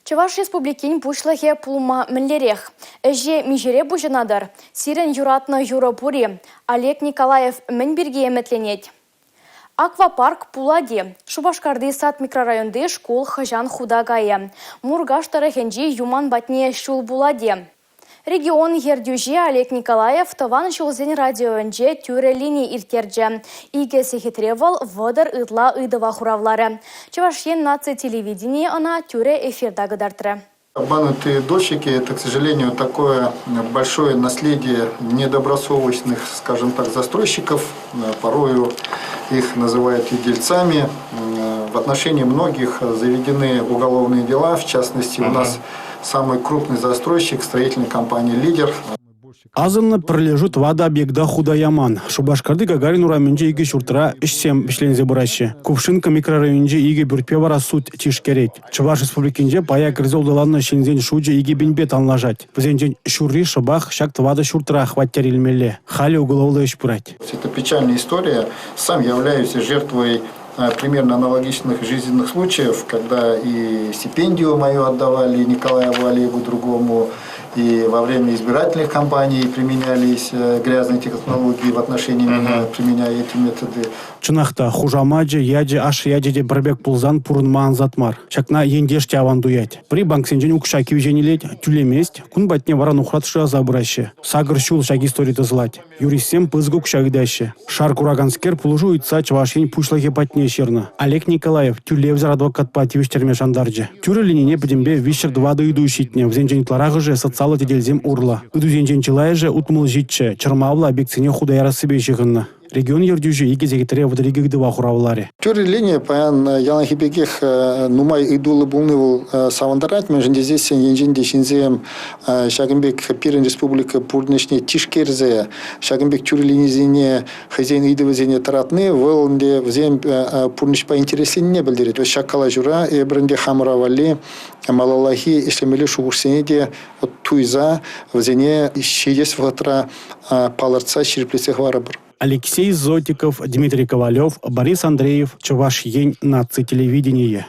Чӑваш Республикин Пуҫлӑхӗ пулма мӗнлерех? Ӗҫе миҫере пуҫӑнатӑр? Сирӗн юратнӑ юрӑ пур-и? Олег Николаев мӗн пирки ӗмӗтленет? Аквапарк пулать-и? Шупашкарти сад микрорайонти шкул хӑҫан хута кайӗ? Муркаш тӑрӑхӗнчи Юман патне ҫул пулать-и? Регион ертӳҫи Олег Николаев тӑван ҫулсен радиовӗнче тӳрӗ лини ирттерчӗ. Икӗ сехетре вӑл 30 ытла ыйтӑва хуравларӗ. Чӑваш Ен наци телевиденийӗ ӑна тӳрӗ эфирта кӑтартрӗ. Обманутые дольщики – это, к сожалению, такое большое наследие недобросовестных, скажем так, застройщиков. Порою их называют и дельцами. В отношении многих заведены уголовные дела, в частности, у нас самый крупный застройщик строительной компании «Лидер». Асӑннӑ пӗрлешӳ тӑватӑ объекта хута яман. Шупашкарти Гагарин урамӗнчи икӗ ҫуртра ӗҫсем вӗҫленсе пыраҫҫӗ. Кувшинка микрорайонӗнчи икӗ пӳртпе вара суд тишкерет. Чӑваш Республикинче пая кӗрсе улталаннӑ ҫынсен шучӗ 2 пинпе танлашать. Вӗсенчен ҫурри шӑпах ҫак тӑватӑ ҫуртра хваттер илмелле. Халӗ уголовлӑ ӗҫ пырать. Это печальная история. Сам являюсь жертвой примерно аналогичных жизненных случаев, когда и стипендию мою отдавали Николаеву Олегу другому, и во время избирательных кампаний применялись грязные технологии в отношении меня, применяя эти методы. Чӑнах та, хушамачӗ, ячӗ, ашшӗ ячӗ те пӗр пек пулсан пурӑнма ансат мар. Ҫакна ентеш те аван туять. Пӗри банксенчен укҫа кивҫен илет, тӳлемест, кун патне вара нухрат шыраса пыраҫҫӗ. Сакӑр ҫул ҫак истори тӑсӑлать. Юристсем пысӑк укҫа ыйтаҫҫӗ. Шар кураканскер пулӑшу ыйтса Чӑваш Ен Пуҫлӑхӗ патне ҫырнӑ. Олег Николаев тӳлевсӗр адвокатпа тивӗҫтерме шантарчӗ. Тӳрӗ линине пӗтӗмпе 304 ыйту ҫитнӗ, вӗсенчен ытларахӑшӗ социаллӑ тетелсем урлӑ. Ыйтусенчен чылайӑшӗ 67 чӑрмавлӑ объектсене хута ярассипе ҫыхӑннӑ. Регион ертӳҫи икӗ сехетре 32 ыйтӑва хуравларӗ. Тӳрӗ лини паян яланхи пекех нумай ыйтуллӑ пулни вӑл савӑнтарать, мӗншӗн тесессӗн енчен те ҫынсем ҫакӑн пек пирӗн республика пурнӑҫне тишкерсе ҫакӑн пек тӳрӗ линисене хӑйсен ыйтӑвӗсене тӑратни вӑл ӗнтӗ вӗсем пурнӑҫпа интересленнине пӗлтерет. Ҫак калаҫура эпир ӗнтӗ хамӑра валли малаллахи ӗҫлемелли шухӑшсене те туйса вӗсене ҫитес вӑхӑтра палӑртса ҫирӗплетсе хӑварӑпӑр. Алексей Зотиков, Дмитрий Ковалев, Борис Андреев, Чӑваш Ен наци телевиденийӗ.